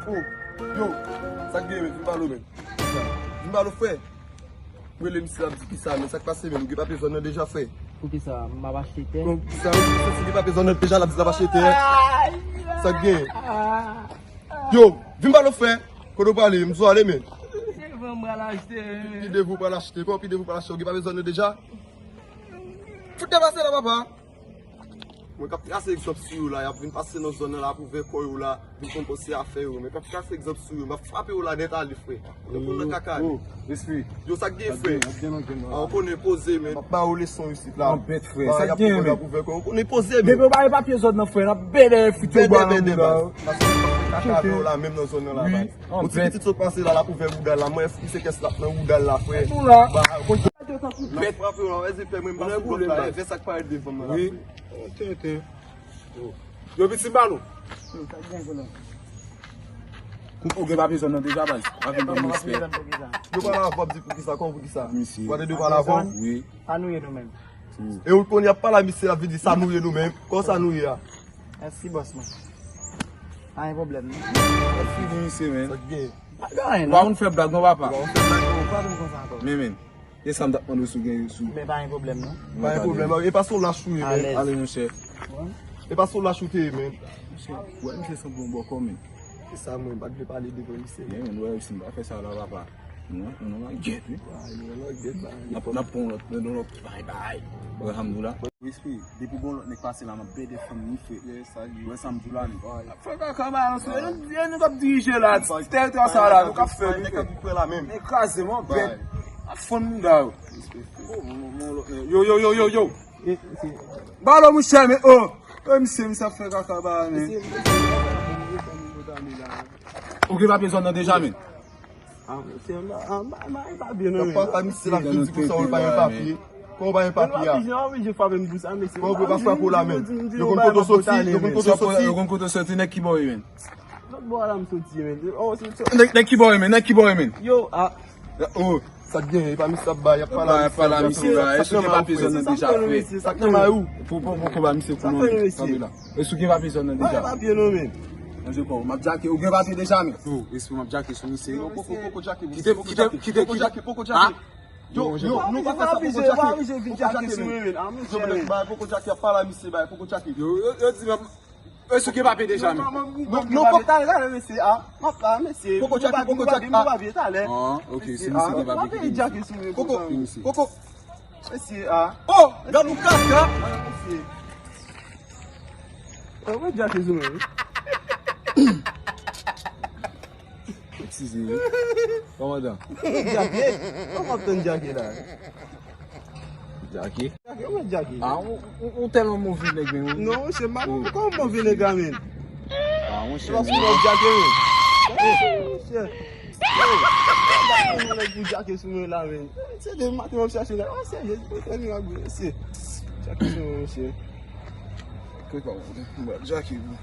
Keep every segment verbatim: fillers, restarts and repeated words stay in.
Oh, yo, sa k gen, men? Vin pale w, men. Vin pale w, frè. Mwen rele misye, l ap di kisa, men sa k pase, men? Ou gen papye zòn nan deja, frè? Poukisa? M ap achte tè. Bon, kisa, men? Si gen papye zòn nan deja, l ap di l ap achte tè. Sa k gen? Yo, vin pale w, frè. Kote w prale? M sou ale, men. Devan m pral achte, men. Ki devan w pral achte? Kòman ki devan w pral achte? Ou gen papye zòn nan deja? Fout depase la, papa. Mwen k ap trase egzanp sou yo la, y ap vin pase nan zòn nan la pou vè kò yo la, vin konn panse afè yo. Mwen k ap trase egzanp sou yo, m ap frape yo la nèt ale, frè. Yo konn nan kaka li. Yo, sa k gen, frè? A, ou konnen poze, men. M ap ba yo leson isit la. Anbèt, frè. Sa k gen, men? Ou konnen poze, men. Depi yo ba yo papye zòn nan, frè, n ap bèdè fouti yo bwa nan bouda yo. Kaka yo la, menm nan zòn nan la, baz. Yon ti pitit sot pase la, l ap ouvè bouda l la. Mwen, se kès l ap nan bouda l la, frè. Ou la. Ba, ou konn Yo tankou bèt. Nan frape yo la, wè zepè mwen, m pa sou blòk la, e vè sa k parèt devan m nan la. Wi. Tenten. Yo, pitit, m ba nou. Ou gen papye zòn nan deja, baz. Pa vin ban m respè. Yo pale avè w, ap di poukisa, kòman poukisa? Misye. Ou pa tande yo pale avè w? Wi. Sa nou ye nou menm. E ou konn y ap pale a misye, l ap vin di sa nou ye nou menm. Kòman sa nou ye a? Mèsi, bòs mwen. Pa gen pwoblèm, non. Mèsi, misye, men. Sa k gen? Pa gen anyen, non. Ou pa konn fè blag, non, papa. Ou pa konn fè blag, non. Ou pa konn konsa ankò. Men, men. E sa m t ap mande w si w gen sou. Men pa gen pwoblèm, non. Pa gen pwoblèm. E pa se yon lach ou ye, men. Alèz. Ale, monchè. E pa se yon lach ou te ye, men. Monchè, wè, misye sanble yon bòkò, men. E sa, mwen, m pa t vle pale devan misye. Men, men, wè, si m pa fè sa la, papa. Nou, nou nan gèt, wi. N ap, n ap pran yon lòt, yon lòt, bay, bay. Alhamdoulilah. Respè, depi gon lòt nèg pase la, m ap bèdè fann ni frè. Wè sa m di w la, men. Frè kaka, ba, nou, se nou k ap dirije la, ti tèritwa sa la, nou k ap fè, nou fè. Nèg k ap pran la menm. Nèg kraze, mwen, bèt. Ap fann mouda yo. Yo, yo, yo, yo, yo. Balo, monchè, men, oh. Oh, misye, misye ap fè kaka, ba, men. Ou gen papye zòn nan deja, men. Ah, mesye, m pa, ah, m pa, m pa gen papye, non, men. Papa, misye la vin di konsa, ou pa gen papye. Kòman ou pa gen papye a? Mwen oblije, mwen oblije frape m pou sa, mesye. Kòman ou pa frape w la, men? Yo konn kote w soti, yo konn kote w soti. Yo konn kote w soti, nèg ki bò w ye, men? Lòt bò a la m soti, men. Oh, se, se. Nèg, nèg ki bò w ye, men? Nèg ki bò w ye, men? Yo, ah. Oh. Sa k gen? E pa misye ap bay, y ap pale a misye, y ap pale a misye, la. Èske w gen papye zòn nan deja, frè? Sa k nan may ou? Pou, pou, pou konba misye pou nou, kanpe la. Èske w gen papye zòn nan deja? Mwen gen papye non, men. Manje kò w, m ap djake. Ou gen papye deja, men? Oh, èske m ap djake sou misye? Non, poko, poko djake, kite, kite, kite, poko djake, poko djake. Yo, yo, nou pa fè sa, poko djake. Poko djake, men. Yo, men, bay poko djake, ap pale a misye, bay poko djake. Yo, yo, yo di, men, èske w gen papye deja, men? Non, non, non, talè, talè, mesye, ah. M ap la, mesye. Poko djake, poko djake, ah. Ah, ok, se misye ki gen papye ki gen misye. Poko, poko. Mesye, ah. Oh, gad yon kaka. Mesye. Oh, mwen djake sou mwen, wi. Eskize, wi. Kòmandan. Djake. Kòman w ap tann djake la? Djake? Djake, mwen djake. Ah, ou, ou, ou tèlman move nèg, men, wi. Non, monchè, m pa konn kòman move nèg la, men. Ah, monchè. Se paske mwen djake, men. Monchè. Hey, gade yon nèg pou djake sou mwen la, men. Se de maten m ap chache nèg. Oh, serye, se pou fè nèg la gou, mesye. Djake sou mwen, mesye. Kòman, mwen djake, wi.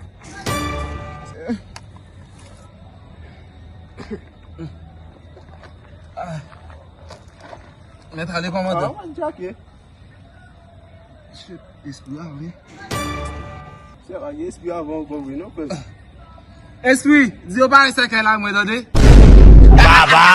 Ah. Mèt ale, kòmandan. Ah, mwen djake. Shit, espri a vle. Se pa gen espri avan ankò vre non, frè. Espri, di yo pa sèkèy la mwen, tande. Baba.